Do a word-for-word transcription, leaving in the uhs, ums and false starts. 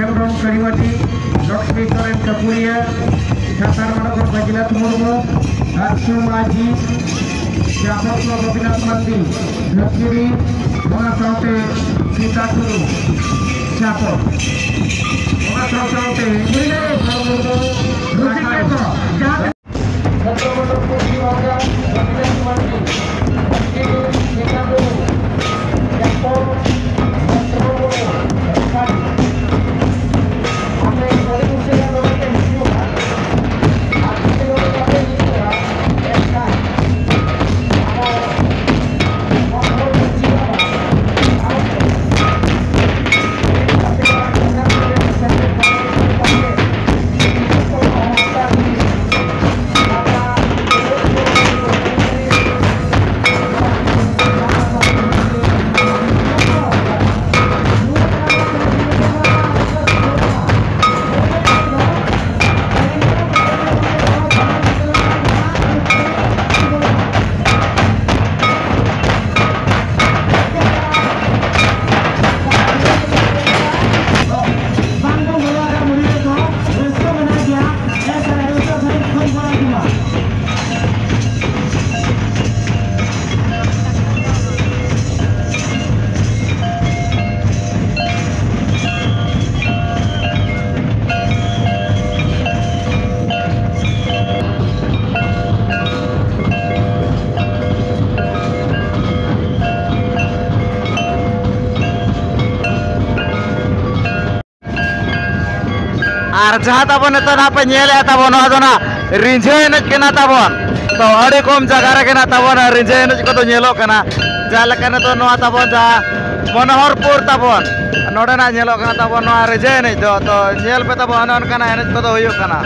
ᱦᱮᱢᱵᱨᱚᱢ ᱠᱟᱹᱲᱤᱢᱟᱹᱴᱤ, ᱞᱚᱠᱥᱢᱤ ᱥᱚᱨᱮᱱ ᱠᱟᱹᱯᱩᱨᱤᱭᱟᱹ, ᱪᱷᱟᱛᱟᱨ ᱢᱟᱱᱚᱛ ᱵᱟᱹᱡᱤᱱᱟᱛᱷ ᱢᱩᱨᱢᱩ, ᱟᱹᱛᱩ ᱢᱟᱹᱡᱷᱤ ᱡᱟᱯᱚᱛ ᱜᱳᱯᱤᱱᱟᱛᱷ ᱢᱟᱱᱰᱤ, ᱫᱷᱟᱹᱨᱛᱤ, ᱚᱱᱟ ᱥᱟᱶᱛᱮ ᱥᱤᱛᱟ ᱴᱩᱰᱩ, ᱡᱟᱯᱚᱛ, ᱚᱱᱟ ᱥᱟᱶ ᱥᱟᱶᱛᱮ ᱨᱩᱥᱤᱠ ᱠᱚ, ᱡᱟᱦᱟᱸ ᱟᱨ ᱡᱟᱦᱟᱸ ᱛᱟᱵᱚᱱ ᱱᱤᱛᱚᱜ ᱱᱟᱦᱟᱜ ᱯᱮ ᱧᱮᱞᱮᱫᱼᱟ ᱛᱟᱵᱚᱱ, ᱱᱚᱣᱟ ᱫᱚ ᱱᱟᱦᱟᱜ ᱨᱤᱸᱡᱷᱟᱹ ᱮᱱᱮᱡ ᱠᱟᱱᱟ ᱛᱟᱵᱚᱱ᱾ ᱛᱚ ᱟᱹᱰᱤ ᱠᱚᱢ ᱡᱟᱭᱜᱟ ᱨᱮᱜᱮ ᱱᱟᱦᱟᱜ ᱛᱟᱵᱚᱱ ᱨᱤᱸᱡᱷᱟᱹ ᱮᱱᱮᱡ ᱠᱚᱫᱚ ᱧᱮᱞᱚᱜ ᱠᱟᱱᱟ᱾ ᱡᱟᱦᱟᱸ ᱞᱮᱠᱟ ᱱᱤᱛᱚᱜ ᱱᱚᱣᱟ ᱛᱟᱵᱚᱱ ᱡᱟᱦᱟᱸ ᱢᱚᱱᱳᱦᱚᱨᱯᱩᱨ ᱛᱟᱵᱚᱱ, ᱱᱚᱰᱮ ᱱᱟᱦᱟᱜ ᱧᱮᱞᱚᱜ ᱠᱟᱱᱟ ᱛᱟᱵᱚᱱ ᱱᱚᱣᱟ ᱨᱤᱸᱡᱷᱟᱹ ᱮᱱᱮᱡ ᱫᱚ᱾ ᱛᱚ ᱧᱮᱞ ᱯᱮ ᱛᱟᱵᱚᱱ, ᱚᱱᱮ ᱚᱱᱠᱟᱱᱟᱜ ᱮᱱᱮᱡ ᱠᱚᱫᱚ ᱦᱩᱭᱩᱜ ᱠᱟᱱᱟ᱾